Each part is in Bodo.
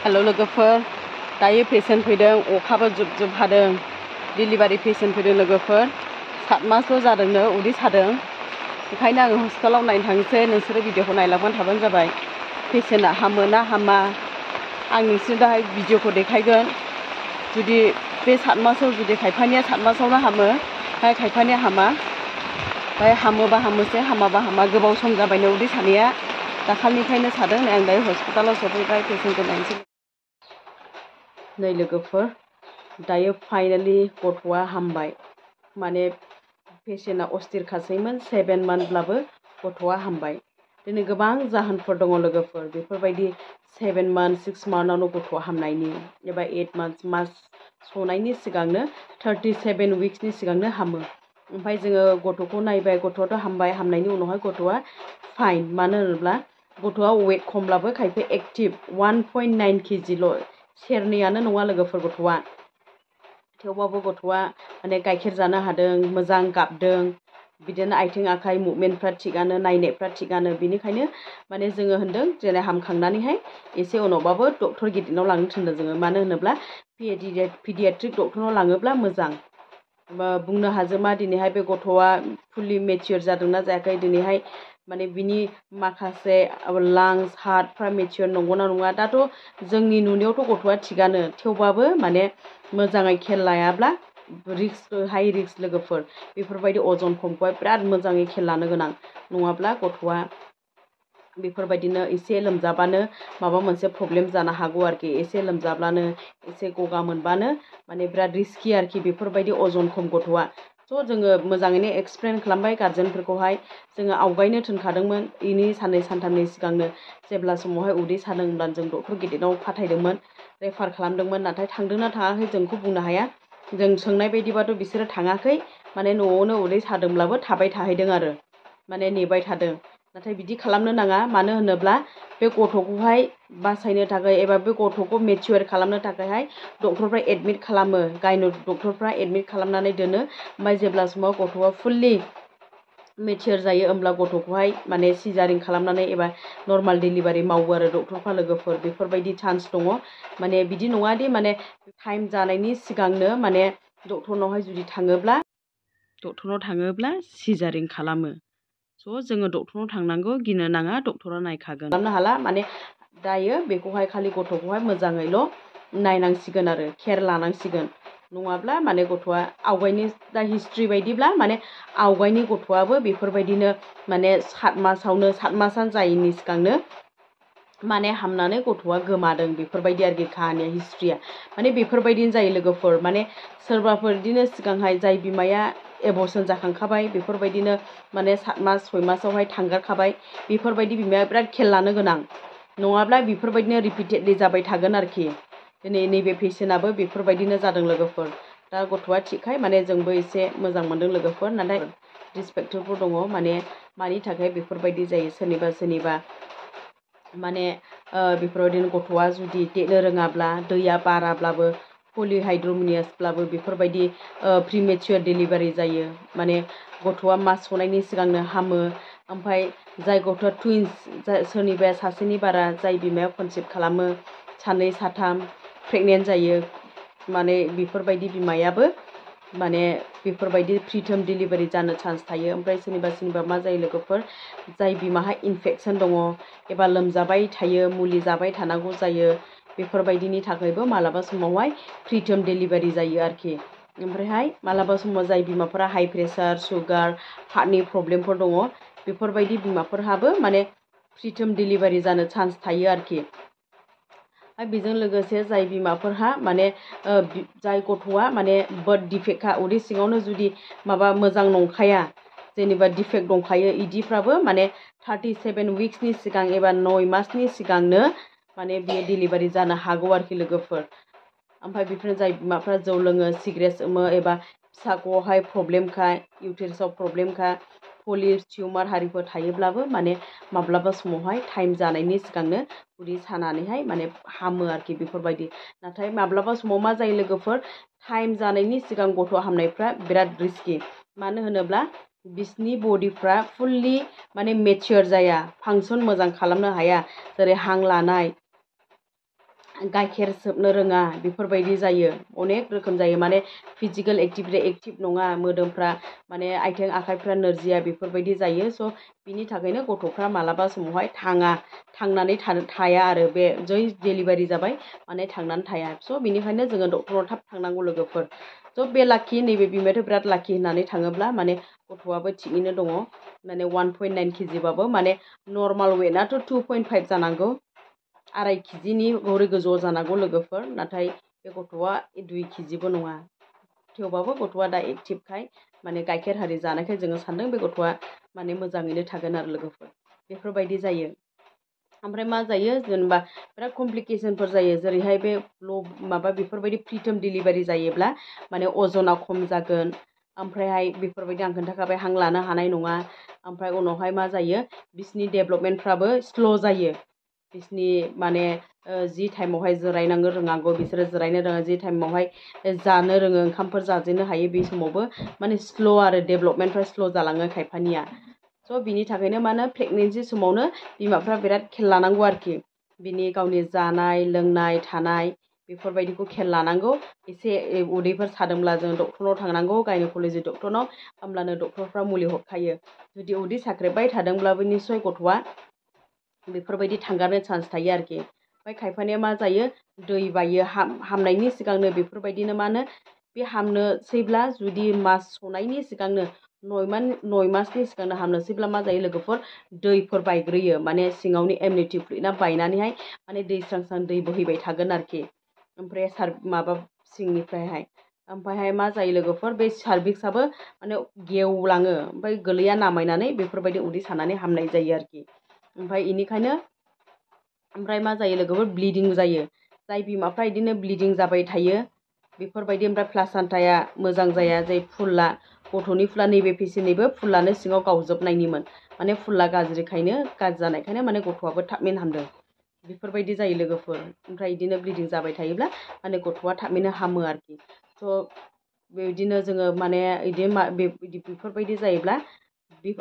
हेलो लोगोफोर दायो पेसेन्ट फैदों अखाबो जुब जुब हादों डिलिभारि पेसेन्ट फैदों लोगोफोर 7 मासल' जादोंनो उदै सादों ओंखायनो आङो हस्पिटालाव नायनो थांसै नोंसोरो भिडिअखौ नायलांबानो थाबानो जाबाय पेसेन्टआ हामो ना हामा आं नोंसोरनो दाहाय भिडिअखौ देखायगोन जुदि बे 7 मासाव जुदि खायफानिया 7 मासावनो हामो खायफानिया हामा हामोबा हामोसै हामाबा हामा गोबाव सम जाबायनो उदै सानाया दाखालिनिफ्रायनो सादों आं दायो हस्पिटालाव सफैबाय पेसेन्टखौ नायनोसै नै लोगोफोर दायो फाइनालि गथ'आ हामबाय माने पेसेन्टआ अस्थिरखासैमोन 7 मान्थब्लाबो गथ'आ हामबाय दिनै गोबां जाहोनफोर दङ लोगोफोर बेफोरबायदि 7 मान्थ 6 मान्थआवनो गथ'आ हामनायनि एबा 8 मान्थ मास सनायनि सिगांनो 37 उइक्सनि सिगांनो हामो ओमफ्राय जोङो गथ'खौ नायबाय गथ'आथ' हामबाय हामनायनि उनावहाय गथ'आ फाइन मानो होनोब्ला गथ'आ वेट खमब्लाबो खायफा एक्टिभ 1.9 केजिल' सेरनैयानो नङा लोगोफोर गथ'आ थेवबाबो गथ'आ माने गाइखेर जानो हादों मोजां गाबदों बिदिनो आथिं आखाइ मुभमेन्टफ्रा थिगानो नायनायफ्रा थिगानो बिनिखायनो माने जोङो होनदों जेरै हामखांनानैहाय एसे उनावबाबो डक्टर गिदिरनाव लांनो थिनदों जोङो मानो होनोब्ला पिडियाट्रिक डक्टरनाव लाङोब्ला मोजां बुंनो हाजोमा दिनैहाय बे गथ'आ फुलि मेचियर जादोंना जायाखै दिनैहाय माने बिनि माखासे लांस हार्टफ्रा मेचियर नंगौना नङा दाथ' जोंनि नुनायावथ' गथ'आ थिगानो थेवबाबो माने मोजाङै खेल लायाब्ला हाइ रिस्क लोगोफोर बेफोरबायदि अजन खमखौहाय बिराद मोजाङै खेल लानो गोनां नङाब्ला गथ'आ बेफोरबायदिनो एसे लोमजाबानो माबा मोनसे प्रब्लेम जानो हागौ आरोखि एसे लोमजाब्लानो एसे गगा मोनबानो माने बिराद रिस्कि आरोखि बेफोरबायदि अजन खम गथ'आ स' जोङो मोजाङैनो एक्सप्लेन खालामबाय गार्जेनफोरखौहाय जोङो आवगायनो थिनखादोंमोन इनि साननै सानथामनि सिगांनो जेब्ला समावहाय उदै सादों होनब्लानो जों डक्टर गिदिरनाव फाथायदोंमोन रेफार खालामदोंमोन नाथाय थांदोंना थाङाखै जोंखौ बुंनो हाया जों सोंनाय बायदिबाथ' बिसोरो थाङाखै माने न'आवनो उदै सादोंब्लाबो थाबाय थाहैदों आरो माने नेबाय थादों नाथाय बिदि खालामनो नाङा मानो होनोब्ला बे गथ'खौहाय बासायनो थाखाय एबा बे गथ'खौ मेचियर खालामनो थाखायहाय डक्टरफ्रा एडमिट खालामो गायनो डक्टरफ्रा एडमिट खालामनानै दोनो ओमफ्राय जेब्ला समाव गथ'आ फुल्लि मेचियर जायो होमब्ला गथ'खौहाय माने सिजारिं खालामनानै एबा नर्माल डिलिभारि मावो आरो डक्टरफ्रा लोगोफोर बेफोरबायदि चान्स दङ माने बिदि नङादि माने टाइम जानायनि सिगांनो माने डक्टरनावहाय जुदि थाङोब्ला सिजारिं खालामो स' जोङो डक्टरनाव थांनांगौ गिनो नाङा डक्टरा नायखागोन खालामनो हाला माने दायो बेखौहाय खालि गथ'खौहाय मोजाङैल' नायनांसिगोन आरो केयार लानांसिगोन नङाब्ला माने गथ'आ आवगायनि दा हिस्ट्रि बायदिब्ला माने आवगायनि गथ'आबो बेफोरबायदिनो माने 7 मासानो जायैनि सिगांनो माने हामनानै गथ'आ गोमादों बेफोरबायदि आरोखि काहानिया हिस्ट्रिया माने बेफोरबायदिनो जायो लोगोफोर माने सोरबाफोर बिदिनो सिगांहाय जाय बिमाया एबर्सन जाखांखाबाय बेफोरबायदिनो माने 7 मास 6 मासावहाय थांगारखाबाय बेफोरबायदि बिमाया बिराद खेल लानो गोनां नङाब्ला बेफोरबायदिनो रिपिटेडलि जाबाय थागोन आरोखि दिनै नैबे पेसेन्टआबो बेफोरबायदिनो जादों लोगोफोर दा गथ'आ थिगखाय माने जोंबो एसे मोजां मोनदों लोगोफोर नाथाय रिसपेक्टफोर दङ माने मानि थाखाय बेफोरबायदि जायो सोरनिबा माने बेफोरबायदिनो गथ'आ जुदि देरनो रोङाब्ला दैया बाराब्लाबो पलिहाइड्रमिनियासब्लाबो बेफोरबायदि प्रिमेचियर डिलिभारि जायो माने गथ'आ मास सनायनि सिगांनो हामो ओमफ्राय जाय गथ'आ टुइन्स सोरनिबा सासेनि बारा जाय बिमाया कनसिभ खालामो 2 3 प्रेगनेन्ट जायो माने बेफोरबायदि बिमायाबो माने बेफोरबायदि प्रिटार्म डिलिभारि जानो चान्स थायो ओमफ्राय सोरनिबा मा जायो लोगोफोर जाय बिमाहा इनफेक्सन दङ एबा लोमजाबाय थायो मुलि जाबाय थानांगौ जायो बेफोरबायदिनि थाखायबो मालाबा समावहाय प्रिटार्म डिलिभारि जायो आरोखि ओमफ्रायहाय मालाबा समाव जाय बिमाफोरा हाइ प्रेसार सुगार हार्टनि प्रब्लेमफोर दङ बेफोरबायदि बिमाफोरहाबो माने प्रिटार्म डिलिभारि जानो चान्स थायो आरोखि बेजों लोगोसे जाय बिमाफोरहा माने जाय गथ'आ माने बार्थ डिफेक्टखा उदै सिङावनो जुदि माबा मोजां नंखाया जेनेबा डिफेक्ट दंखायो इदिफ्राबो माने 37 उइक्सनि सिगां एबा 9 मासनि सिगांनो माने बियो डिलिभारि जानो हागौ आरोखि लोगोफोर ओमफ्राय बेफोरनो जाय बिमाफ्रा जौ लोङो सिगारेट सोमो एबा फिसाख'आवहाय प्रब्लेमखा इउटेरासआव प्रब्लेमखा पलिस टिउमार हारिफोर थायोब्लाबो माने माब्लाबा समावहाय टाइम जानायनि सिगांनो उदै सानानैहाय माने हामो आरोखि बेफोरबायदि नाथाय माब्लाबा समाव मा जायो लोगोफोर टाइम जानायनि सिगां गथ' हामनायफ्रा बिराद रिस्कि मानो होनोब्ला बिसनि बडिफ्रा फुल्लि माने मेचियर जाया फांसन मोजां खालामनो हाया जेरै हां लानाय गाइखेर सोबनो रोङा बेफोरबायदि जायो अनेक रोखोम जायो माने फिजिकेल एक्टिभिटि एक्टिभ नङा मोदोमफ्रा माने आथिं आखाइफ्रा नोरजिया बेफोरबायदि जायो स' बिनि थाखायनो गथ'फ्रा मालाबा समावहाय थांनानै थाया आरो बे जै डेलिभारि जाबाय माने थांनानै थाया स' बिनिखायनो जोङो डक्टराव थाब थांनांगौ लोगोफोर स' बे लाखि नैबे बिमायाथ' बिराद लाखि होननानै थाङोब्ला माने गथ'आबो थिगैनो दङ माने 1.9 केजिबाबो माने नर्माल वेटआथ' 2.5 जानांगौ 2.5 केजिनि गौरै गोजौआव जानांगौ लोगोफोर नाथाय बे गथ'आ 2 केजिबो नङा थेवबाबो गथ'आ दा एक्टिभखाय माने गाइखेर हारि जानायखाय जोङो सानदों बे गथ'आ माने मोजाङैनो थागोन आरो लोगोफोर बेफोरबायदि जायो ओमफ्राय मा जायो जेनेबा बिराद कमप्लिकेसनफोर जायो जेरैहाय बे माबा बेफोरबायदि प्रिटार्म डिलिभारि जायोब्ला माने अजना खम जागोन ओमफ्रायहाय बेफोरबायदि आं खोन्थाखाबाय हां लानो हानाय नङा ओमफ्राय उनावहाय मा जायो बिसिनि डेभलपमेन्टफ्राबो स्ल' जायो बिसिनि माने जि टाइमावहाय जिरायनांगौ रोङांगौ बिसोरो जिरायनो रोङा जि टाइमावहाय जानो रोङो ओंखामफोर जाजेननो हायो बे समावबो माने स्ल' आरो डेभलपमेन्टफ्रा स्ल' जालाङो खायफानिया स' बिनि थाखायनो मा होनो प्रेगनेन्सि समावनो बिमाफ्रा बिराद खेल लानांगौ आरोखि बिनि गावनि जानाय लोंनाय थानाय बेफोरबायदिखौ खेल लानांगौ एसे उदैफोर सादोंब्ला जों डक्टरनाव थांनांगौ गायन'कल'जि डक्टरनाव होमब्लानो डक्टरफ्रा मुलि हरखायो जुदि उदै साख्रेबबाय थादोंब्लाबो निस्सय गथ'आ बेफोरबायदि थांगारनो चान्स थायो आरोखि ओमफ्राय खायफानिया मा जायो दै बायो हामनायनि सिगांनो बेफोरबायदिनो मा होनो बे हामनोसैब्ला जुदि मास सनायनि सिगांनो 9 मासनि सिगांनो हामनोसैब्ला मा जायो लोगोफोर दैफोर बायग्रोयो माने सिङावनि एमनिटि फ्लुइडआ बायनानैहाय माने दै स्रां स्रां दै बोहैबाय थागोन आरोखि ओमफ्राय माबा सिंनिफ्रायहाय ओमफ्रायहाय मा जायो लोगोफोर बे सार्भिक्सआबो माने गेवलाङो ओमफ्राय गोलैया नामायनानै बेफोरबायदि उदै सानानै हामनाय जायो आरोखि ओमफ्राय बेनिखायनो ओमफ्राय मा जायो लोगोफोर ब्लिडिं जायो जाय बिमाफ्रा बिदिनो ब्लिडिं जाबाय थायो बेफोरबायदि ओमफ्राय प्लासेन्टाया मोजां जाया जाय फुलला गथ'नि फुला नैबे पेसेन्टनिबो फुलानो सिङाव गावजोबनायनिमोन माने फुलला गाज्रि जानायखायनो माने गथ'आबो थाबैनो हामदों बेफोरबायदि जायो लोगोफोर ओमफ्राय बिदिनो ब्लिडिं जाबाय थायोब्ला माने गथ'आ थाबैनो हामो आरोखि स' बेबायदिनो जोङो माने बेफोरबायदि जायोब्ला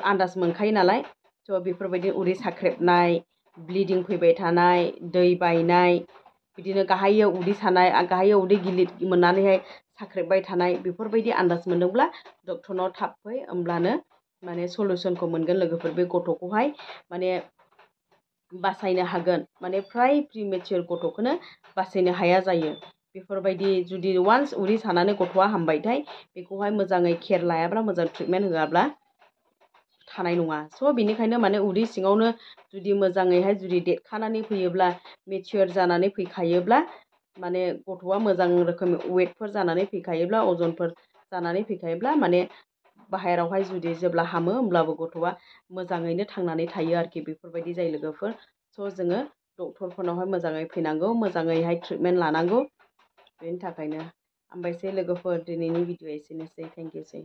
आन्दाज मोनखायो नालाय स' बेफोरबायदि उदै साख्रेबनाय ब्लिडिं फैबाय थानाय दै बायनाय बिदिनो गाहायाव उदै सानाय गाहायाव उदै गिलिर मोननानैहाय साख्रेबबाय थानाय बेफोरबायदि आन्दाज मोनदोंब्ला डक्टरनाव थाब फै होमब्लानो माने सलिउसनखौ मोनगोन लोगोफोर बे गथ'खौहाय माने बासायनो हागोन माने फ्राय प्रिमेच्योर गथ'खौनो बासायनो हाया जायो बेफोरबायदि जुदि वान्स उदै सानानै गथ'आ हामबायथाय बेखौहाय मोजाङै केयार लायाब्ला मोजां ट्रिटमेन्ट होआब्ला थानाय नङा स' बेनिखायनो माने उदै सिङावनो जुदि मोजाङैहाय जुदि देरखानानै फैयोब्ला मेचियर जानानै फैखायोब्ला माने गथ'आ मोजां रोखोमनि वेटफोर जानानै फैखायोब्ला अजनफोर जानानै फैखायोब्ला माने बाहेरावहाय जुदि जेब्ला हामो होमब्लाबो गथ'आ मोजाङैनो थांनानै थायो आरोखि बेफोरबायदि जायो लोगोफोर स' जोङो डक्टरफोरनावहाय मोजाङै फैनांगौ मोजाङैहाय ट्रिटमेन्ट लानांगौ बेनि थाखायनो हामबायसै लोगोफोर दिनैनि भिडिअ'आ एसेनोसै थेंक इउ सै